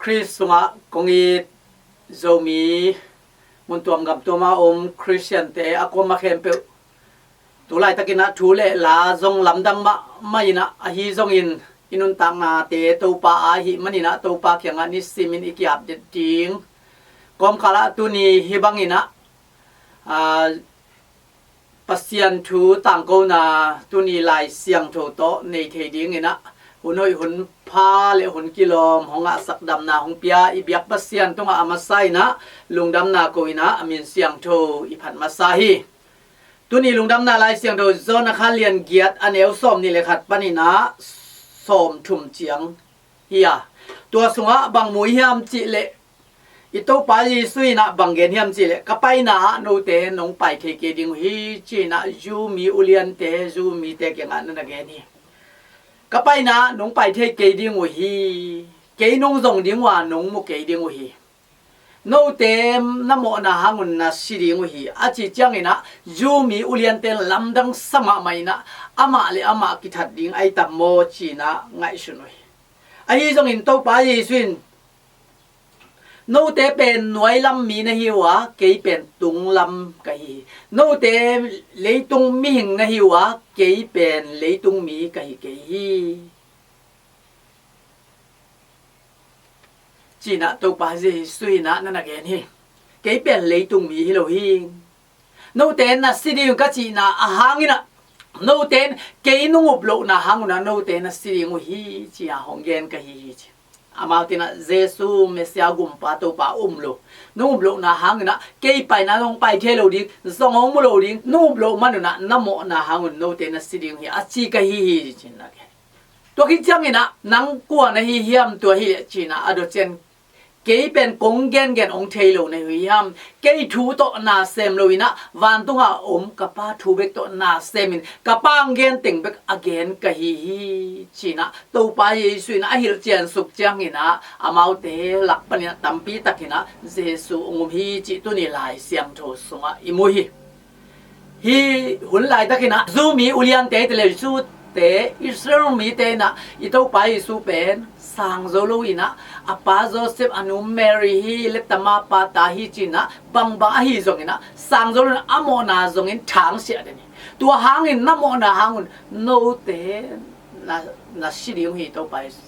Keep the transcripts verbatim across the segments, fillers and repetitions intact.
Khrist sungah kong it Zomi mun tuam gam tuam a om Khristiante a kuama khempeuh, tu laitakin ah thu le la zong lamdang mahmah in ah, ahi zongin i nuntaknate Topa a ahih manin ah Topa kiangah nisimin i ki-update ding. Kawmkal ah tuni hih bangin ah, aa, Pasian thu tangkona tuni Lai Siangtho tawh nei thei dingin ah, hun hoih hun pha le hun kilawm hong ngahsak damna hong pia i biak Pasian tungah a masa in ah lungdamna ko in ah a min siangtho i phat masa hi. Tuni lungdamna Lai Siangtho John a kha lian giat a neu sawm nih le khat panin ah sawm thum ciang hi a, tua sungah bang mu hiam cih leh, i Topa Jesu in ah bang gen hiam cih leh, ka paina ah note nong pai thei kei ding uh hi, ci-in ah Jew mi uliante, Jew mite kiangah na na gen hi. Ka paina ah nong pai thei kei ding uh hi, kei nong zong ding uh a nong mu kei ding uh hi. Note na mawhna hangun na si ding uh hi, a ci ciangin ah Jew mi uliante in lamdang sa mahmah in ah, amah le amah kithat ding ahi tam maw ci-in ah ngaihsun uh hi. Ahi zongin Topa Jesu in, note pen nuailam mi na hi uh a, kei pen tunglam ka hi hi. Note leitung mihing na hi uh a, kei pen leitung mi ka hi kei hi, ci-in ah Topa Jesu in ah na na gen hi. Kei pen leitung mi hi lo hi. Note na si ding uh ka cihna a hangin ah, note in kei nong up lohna hangun ah note na si ding uh hi, ci-a hong gen ka hi hi, ci. Amaute in ah Jesu Messiah Gumpa Topa um lo, nong up lohna hangin ah kei paina nong pai thei lo ding, zong hong mu lo ding, nong up loh manun ah na mawhna hangun note na si ding uh hi, a ci ka hi hi, ci-in na gen. Tua khit ciangin ah, nang kua na hi hiam tua hi leh, ci-in ah a dot ciang, kei pen kong gengen hong thei lo na hi uh hiam? Kei thu tawh na sem lo in ah, vantung a om ka Pa thu bek tawh na semin, ka Pa hong gen teng bek a gen ka hi hi, ci-in ah Topa Jesu in ah a hilh ciansuk ciangin ah, amaute lak panin ah tampi takin ah Jesu hong um hi cih tuni Lai Siangtho sungah i mu hi. Hih hun laitakin ah Jew mi uliante te le Jew te, Israel mite in ah i Topa Jesu pen sang zo lo in ah, a pa Joseph, a nu Mary hi, lettama pa ta hi, ci-in ah bangbang ahi zongin ah sang zo lo in ah, a mawhna zongin thangsiah den hi. Tua hangin na mawhna hangun note na, na si ding uh hi, Topa Jesu.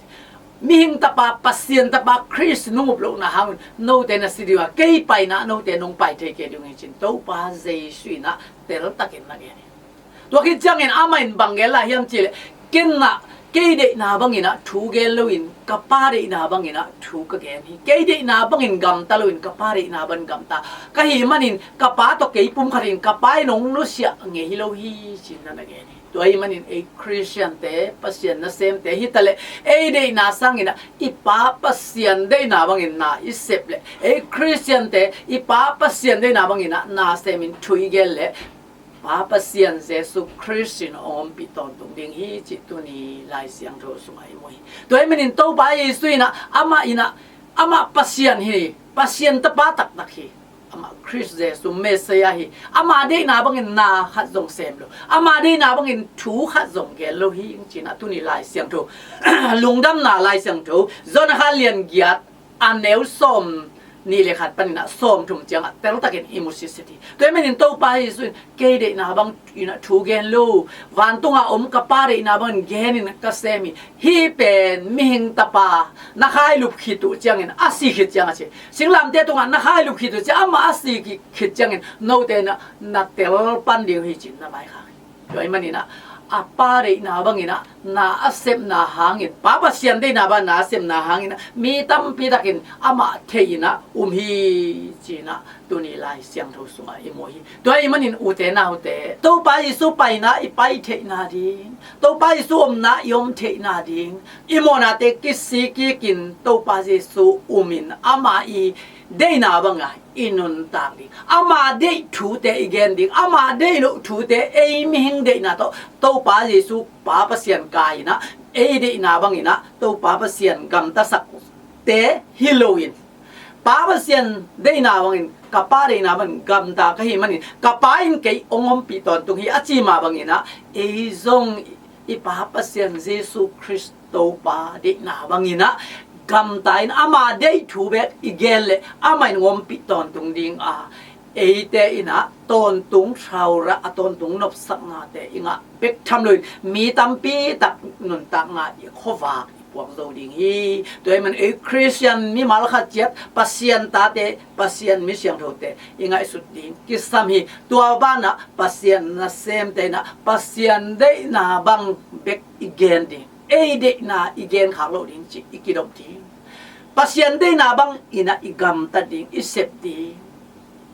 Mihing Tapa, Pasian Tapa Khrist nong up lohna hangun note na si ding uh a, kei paina note nong pai thei kei ding uh hi, ci-in Topa Jesu in ah teltakin na gen hi. Tua khit ciangin amah in bang gen lai hiam cih leh, ken ah kei deihna bangin ah thu gen loin, ka Pa deihna bangin ah thu ka gen hi. Kei deihna bangin gamta loin, ka Pa deihna bangin gamta ka hih manin, ka Pa tawh kei pumkhat in ka Pa in hong nusiah ngei hi lo hi, ci-in na na gen hi. Tua ahih manin ei Khristiante, Pasian nasemte hi ta leh, ei deihna sangin ah i Pa Pasian deihna bangin na i sep leh, ei Khristiante i Pa Pasian deihna bangin ah na semin thu i gen leh, Pa Pasian Jesu Khrist in hong ompih tawntung ding hi cih tuni Lai Siangtho sungah i mu hi. Tua ahih manin Topa Jesu in ah, amah in ah, amah Pasian hi, Pasian Tapa taktak hi. Amah Khrist Jesu Messiah hi. Ama deihna bangin na khat zong sem lo, ama deihna bangin thu khat zong gen lo hi, ci-in ah tuni Lai Siangtho, lungdamna Lai Siangtho John a kha lian giat a neu sawm nih le khat panin ah sawm thum ciangah teltakin i mu sitset hi. Tua ahih manin Topa Jesu in, kei deihna bangin ah thu gen lo, vantung a om ka Pa deihna bangin genin ka sem hi. Hih pen mihing Tapa na khailup khit uh ciangin, a si khit ciang a ci, singlamteh tungah na khailup khit uh ciang, amah a si khit ciangin note na, na tel pan ding uh hi, ci-in na vaikhak hi. Tua ahih manin ah, a Pa deihna bangin ah na a sepna hangin, Pa Pasian deihna bangin na a sepna hangin ah, mi tampi takin amah thei in ah um hi, ci-in ah tuni Lai Siangtho sungah i mu hi. Tua ahih manin ute naute, Topa Jesu paina i pai theihna ding, Topa Jesu omna i om theihna ding, i mawhnate kisik kikin Topa Jesu umin, ama i deihna banga i nuntak ding, ama deih thute i gen ding, ama deih loh thute, ei mihing deihna tawh Topa Jesu Pa Pasian kai in ah, ei deihna bangin ah Topa Pasian gamtasakte hi loin, Pa Pasian deihna bangin, ka Pa deihna bangin gamta ka hih manin, ka Pa in kei hong ompih tawntung hi, a ci mah bangin ah, ei zong i Pa Pasian Jesu Khrist Topa deihna bangin ah gamta in ama deih thu bek i gen leh amah in hong ompih tawntung ding a, eite in ah tawntung thaurah a tawntung nopsaknate i ngah bek tham loin mi tampi tak nuntakna i khuavak i puak zo ding hi. Tua ahih manin ei Khristian mimal khat ciat Pasian tate, Pasian mi siangthote i ngaihsut ding kisam hi. Tua banah Pasian nasemte in ah Pasian deihna bang bek i gen ding, ei deihna i gen khak loh ding cih i kidop ding. Pasian deihna bang in ah i gamtat ding, i sep ding.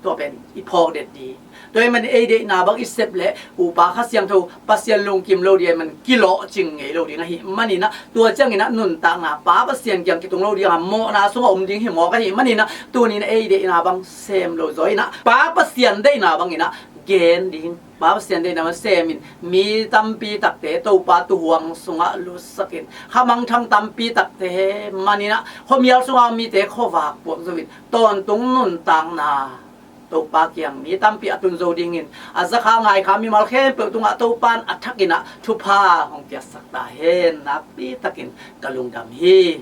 Tua pen i phawk det ding. Tua ahih manin ei deihna bang i sep leh upa Kha Siangtho, Pasian lungkim lo ding ahih manin kilawhcing ngei lo ding ahih manin ah, tua ciangin ah nuntakna Pa Pasian kiang kitung lo ding a, mawhna sungah om ding hi mawk ahih manin ah, tuni in ah ei deihna bang sem lo zaw in ah Pa Pasian deihna bangin ah gen ding. Pa Pasian deihna bang semin mi tampi takte Topa tuuhuang sungah lutsakin, khamangthang tampi takte man in ah khuamial sunga mite khuavak puak zo in, tawntung nuntakna Topa kiang mi tampi a tun zo dingin, a zakha ngaikha mimal khempeuh tungah Topa in a thak in ah thupha hong piaksak ta hen. Nakpi takin ka lungdam hi.